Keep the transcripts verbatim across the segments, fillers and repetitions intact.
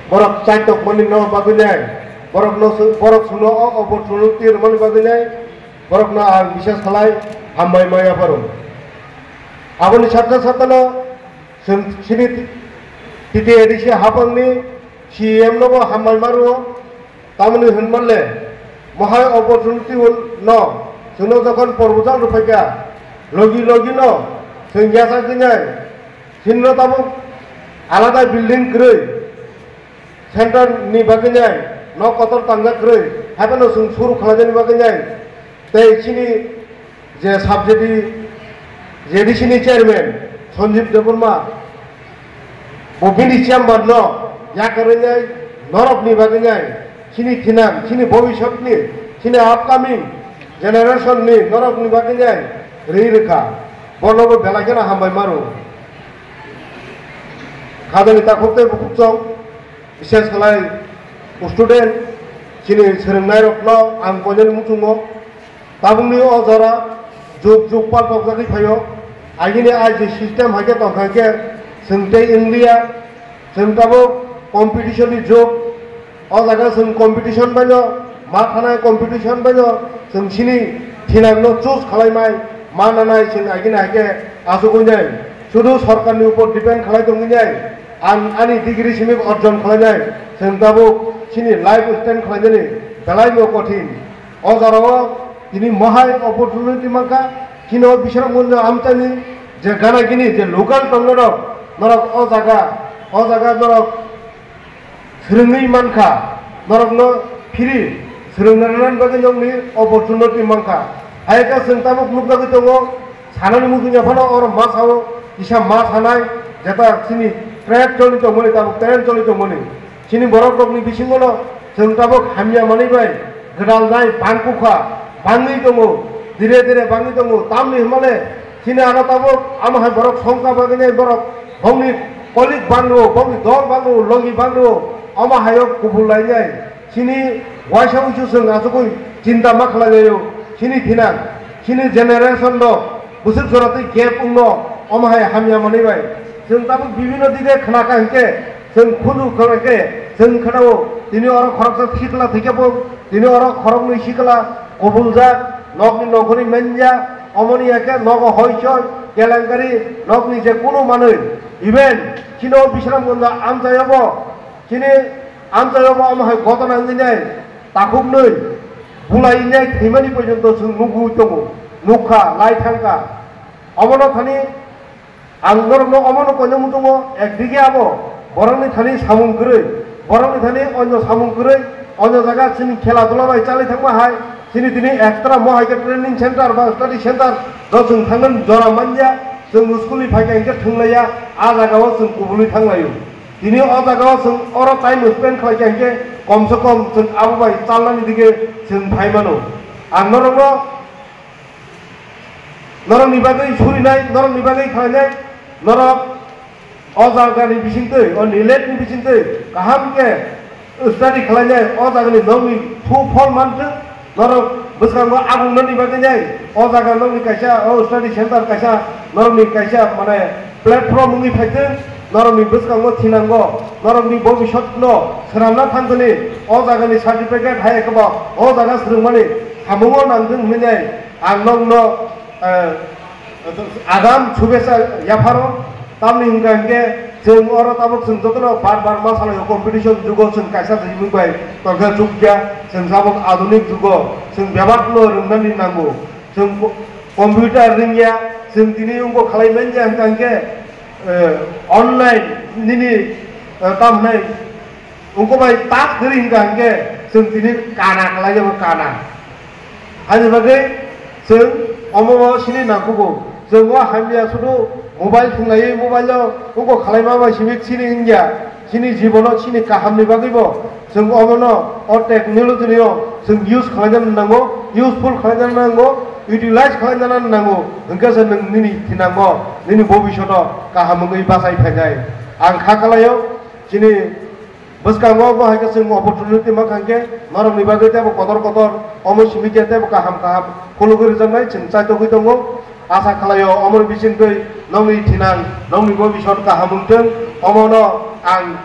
Borok chaitok mani no bagwi nai, borok no sw-, borok suno o opportunity rwmani bagwi nai, borok no ang bisas khalai hambai maya pharo. Aboni sakha sakha no chwng chini T T A D C hapang ni C E M no bo hambai maro. Tamoni hwnmanle, mohai opportunity no chwngno jokhon proposal rwphaikha, logi logi no chwng yachak wngnai, chwngno tabuk alada building kwrwi, center ni bagwi nai, nok kotor tangjak kwrwi, haibano chwng suru khlainani bagwi nai, tei chini je sub-J D, J D C ni chairman Sanjeev Debbarma, bo bini chamber no yakarwi nai, norok ni bagwi nai, chini thinang, chini bobisot ni, chini upcoming generation ni norok ni bagwi nai rwi rwkha, bono bo belai kheno hambai maro. Khajani takhuk tei bukhuk chong, bises khlai student, chini swrwngnairokno ang koinani muchungo. Tabukni o jora jug jug palpok jagwi phaio. Agini I G system hai khe tongkha khe chwng tei wnglia. Chwng tabuk competition ni jug. O jaga chwng competition baino ma thanai, competition baino chwng chini thinangno choose khlai mai ma nanai chwng agini hai khe achugwi nai. Sudu sorkarni upor depend khlai tongwi nai. Ang ani degree simi orjon khlai nai. Chwng tabuk chini life stand khlai nani belai no kothin. O jora o tini mohai opportunity mankha, chini o Bisramganj amchaini je gana gini je local tongnai rok, norok o jaga, o jaga norok swrwngwi mankha, norokno free swrwngna rwnani bagwi nokni opportunity mankha. Hai khe chwng tabuk nukjagwi tongo, sanani muchungya phano oro ma sao, kisa ma sanai, jeta chini trend choli tongmani, tabuk trend choli tongmani. Chini borok rokni bisingo no chwng tabuk hamya manwi bai gwdal nai bangkukha, bangwi tongo, dire dire bangwi tongo. Tamni hwnmale chini ano tabuk amo hai borok songkha bagwi nai borok bongni kolik bangro, bongni dol bangro, logi bangro, omo hayo kubul lainai. Chini waisa uisu chwng achugwi chinta ma khlailaio. Chini thinang, chini generation rok bwswk jora twi gap wngno, omo hai hamya manwi bai. Chwng tabuk bibhinno dike khna kha hinkhe, chwng khunju kha hinkhe, chwng khnao, tini oro khoroksa sikla thwikhe bo, tini oro khoroknwi sikla kubuljak, nokni nongkhorwi manya, omoni hakhe nogo hoi choi, kelenkari, nokni je kunu manwi, even chini o Bisramganj amchaio bo, chini amchaio bo omo hai gotona wngwi nai, takhuknwi bulai nai thwimani porjonto chwng nugwi tongo, nukha, lai thangkha. Omono thani ang norokno omono koina muchungo, ekdige abo borokni thani samung kwrwi, borokni thani onyo samung kwrwi, onyo jaga chini khela dula bai chalai thangma hai, chini tini extra mo hai khe training center ba study center rok chwng thangnani jora manya, chwng school ni phaikha hinkhe thwnglaiya, a jagao chwng kubulwi thanglaio. Tini o jagao chwng oro time spend khlaikha hinkhe komse kom chwng abo bai chalnani dige chwng phaimano. Ang norokno, norokni bagwi surinai, norokni bagwi khlainai, norok o jagani bisingtwi, o niletni bisingtwi kaham khe study khlainai, o jagani nokni su phol manthwng, norok bwskango agungnani bagwi nai, o jaga nokni kaisa, o study center kaisa norokni kaisa, mane, platform wngwi phaithwng, norokni bwskango thinango, norokni bobisotno swnamna thangthani, o jagani certificate hai eba o jaga swrwngmani samungo nangthwng hwnwi nai ang nokno, eh, agam shubhechha yapharo. Tamni hwnkha hinkhe chwng oro tabuk chwng jotono bar bar ma salaio, competition jugo chwng kaisa jigwi bai tongkha chukya, chwng tabuk adunik jugo chwng bebakno rwngnani nango. Chwng computer ringya, chwng tini wngkha khalai manya hwnkha hinkhe, eh, online nini, eh, tamo hwnai wngkha bai tak kwrwi hwnkha hinkhe chwng tini kana khalai jabo kana. Ani bagwi chwng omo o sini nangkugo. Chwng o hamya sudu mobile thwnglaiwi mobile o wngkha khalai ma bai simi sini wngya. Chini jibono chini kahamni bagwibo chwng omono o technology-no chwng use khlaina nango, useful khlaina nango, utilize khlaina nango, hwnkhe se nwng nini thinango, nini bobishoto kaham wngwi bachai phainai. Ang kha kalaio, chini bwskango bo hai khe chwng opportunity mankha hinkhe norokni bagwi teibo kotor kotor omo simi khe teibo kaham kaham khulugwi rwjaknai chwng chaitogwi tongo. Asa khlaio omoni bisingtwi nokni thinang, nokni bobisot kaham wngthwng, omono ang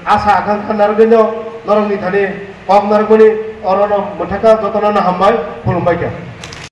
asa akang kha narwgwino norokni thani kok narwkmani orono mwthaka jotono hambai khulumbai kha.